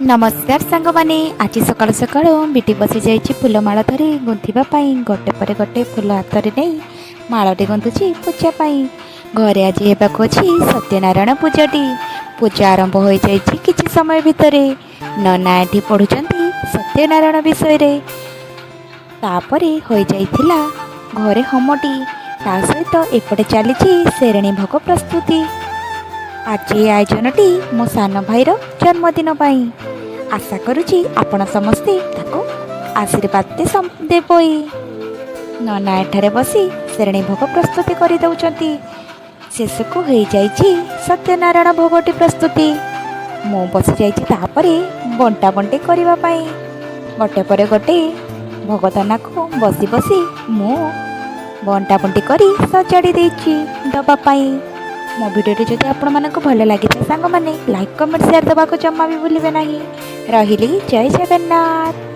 ନମସ୍କାର ସାଙ୍ଗମାନେ, ଆଜି ସକାଳୁ ସକାଳୁ ବିଟି ବସିଯାଇଛି ଫୁଲମାଳ ଧରି ଗୁନ୍ଥିବା ପାଇଁ। ଗୋଟେ ପରେ ଗୋଟେ ଫୁଲ ହାତରେ ନେଇ ମାଳଟି ଗୁନ୍ଥୁଛି ପୂଜା ପାଇଁ। ଘରେ ଆଜି ହେବାକୁ ଅଛି ସତ୍ୟନାରାୟଣ ପୂଜାଟି। ପୂଜା ଆରମ୍ଭ ହୋଇଯାଇଛି କିଛି ସମୟ ଭିତରେ। ନନା ଏଠି ପଢ଼ୁଛନ୍ତି ସତ୍ୟନାରାୟଣ ବିଷୟରେ। ତାପରେ ହୋଇଯାଇଥିଲା ଘରେ ହୋମଟି। ତା ସହିତ ଏପଟେ ଚାଲିଛି ଶେରେଣୀ ଭୋଗ ପ୍ରସ୍ତୁତି। ଆଜି ଏ ଆୟୋଜନଟି ମୋ ସାନ ଭାଇର ଜନ୍ମଦିନ ପାଇଁ। ଆଶା କରୁଛି ଆପଣ ସମସ୍ତେ ତାକୁ ଆଶୀର୍ବାଦ ଦେବଇ। ନନା ଏଠାରେ ବସି ଶେରେଣୀ ଭୋଗ ପ୍ରସ୍ତୁତି କରିଦେଉଛନ୍ତି। ଶେଷକୁ ହେଇଯାଇଛି ସତ୍ୟନାରାୟଣ ଭୋଗଟି ପ୍ରସ୍ତୁତି। ମୁଁ ବସିଯାଇଛି ତାପରେ ବଣ୍ଟା ବଣ୍ଟି କରିବା ପାଇଁ। ଗୋଟେ ପରେ ଗୋଟେ ଭୋଗଦାନାକୁ ବସି ବସି ମୁଁ ବଣ୍ଟା ବଣ୍ଟି କରି ସଜାଡ଼ି ଦେଇଛି ଦେବା ପାଇଁ। ମୋ ଭିଡ଼ିଓଟି ଯଦି ଆପଣମାନଙ୍କୁ ଭଲ ଲାଗିଥାଏ ସାଙ୍ଗମାନେ, ଲାଇକ୍, କମେଣ୍ଟ, ସେୟାର ଦେବାକୁ ଜମା ବି ଭୁଲିବେ ନାହିଁ। ରହିଲି, ଜୟ ଜଗନ୍ନାଥ।